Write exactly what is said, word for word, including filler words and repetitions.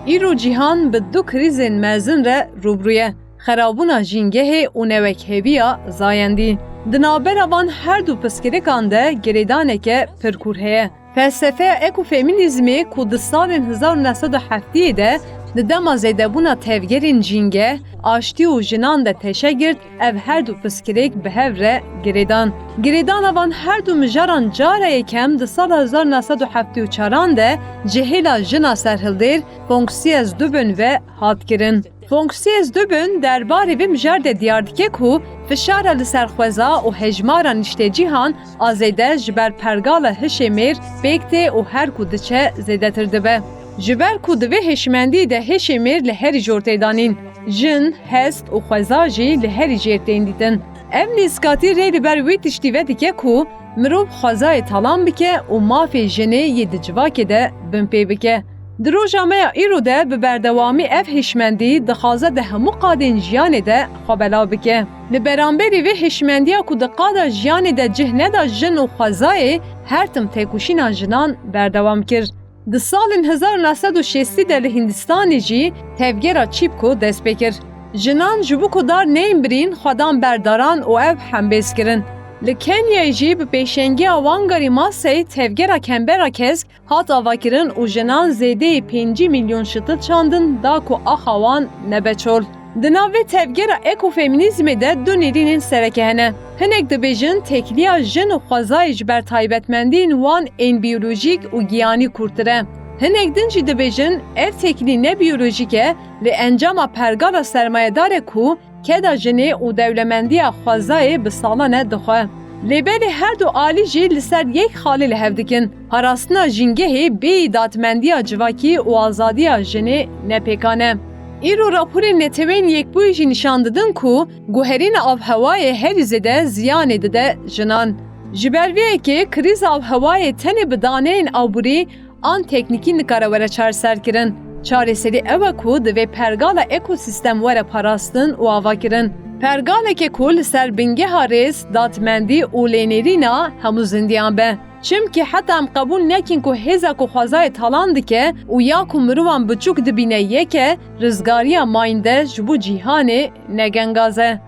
Îro cîhan bi du krîzên mezin re rûbirû ye, xerabûna jîngehê û newekheviya zayendî. Di navbera van her du pirsgirêkan de girêdaneke pir kûr heye. Felsefeya ekofemînîzmê ku di salên hezar û neh sed û heftiyê de di dema zêdebûna tevgerên jîngeh, aştî û jinan de teşe girt, ev her du pirsgirêk bi hev re girêdan. Girêdana van her du mijaran cara yekem di sala hezar neh sed û heftê û çaran de ji hêla jina serhildêr Von Sies Dubin ve hat kirin. Von Sies Dubin derbarê vê mijar de diyar dike ku fişara li ser xweza û hejmara niştecîhan a zêde ji ber pergala hişê mêr pêk tê û her ku diçe zêdetir dibe. Ji ber ku di vê hişmendiyê de hişê mêr li herî jor tê danîn, jin, hest û xweza jî li herî jêr tên dîtin. Ev nêzikatî rê li ber wê tiştî vedike ku mirov xwezayê talan bike û mafê jinê yê di civakê de binpê bike. Di roja me ya îro de bi berdewamî ev hişmendî dixwaze di hemû qadên jiyanê de xwe belav bike. Li beramberî vê hişmendiya ku di qada jiyanê de cih neda jin û xwezayê, her tim têkoşîna jinan berdewam kir. Di salên hezar û neh sed û şêstî de li Hîndistanê jî tevgera Çîpko dest pê kir. Jinan ji bo ku dar neyên birîn, xwe dan ber daran û ev hembêz kirin. Li Kenyayê jî bi pêşengiya Wangari Maathai tevgera Kembera Kesk hat avakirin û jinan zêdeyê pêncî milyon şitil çandin da ku axa wan nebe çol. Di nav vê tevgera ekofemînîzmê de du nêrînên sereke hene. Hinek dibêjin têkiliya jin û xwezayê ji ber taybetmendiyên wan ên biyolojîk û giyanî kûrtir e. Hinek din jî dibêjin ev têkilî ne biyolojîk e, lê encama pergala sermayedar e ku keda jinê û dewlemendiya xwezayê bi salan e dixwe. Lê belê her du alî jî li ser yek xalê li hev dikin. Parastina jîngehê bêyî dadmendiya civakî û azadiya jinê nepêkan e. Îro raporên Neteweyên Yekbûyî jî nîşan didin ku guherîna avhewayê herî zêde ziyanê dide jinan. Ji ber vê yekê krîza avhewayê tenê bi daneyên aborî an teknîkî nikare were çareserkirin. Çareserî ew e ku divê pergala ekosîstem were parastin û avakirin. Pergaleke ku li ser bingeha rêz, dadmendî û lênêrîna hemû zindiyan be. Çimkî heta em qebûl nekin ku hêza ku xwezayê talan dike û ya ku mirovan biçûk dibîne yek e, rizgariya mayînde ji bo cîhanê ne gengaz e.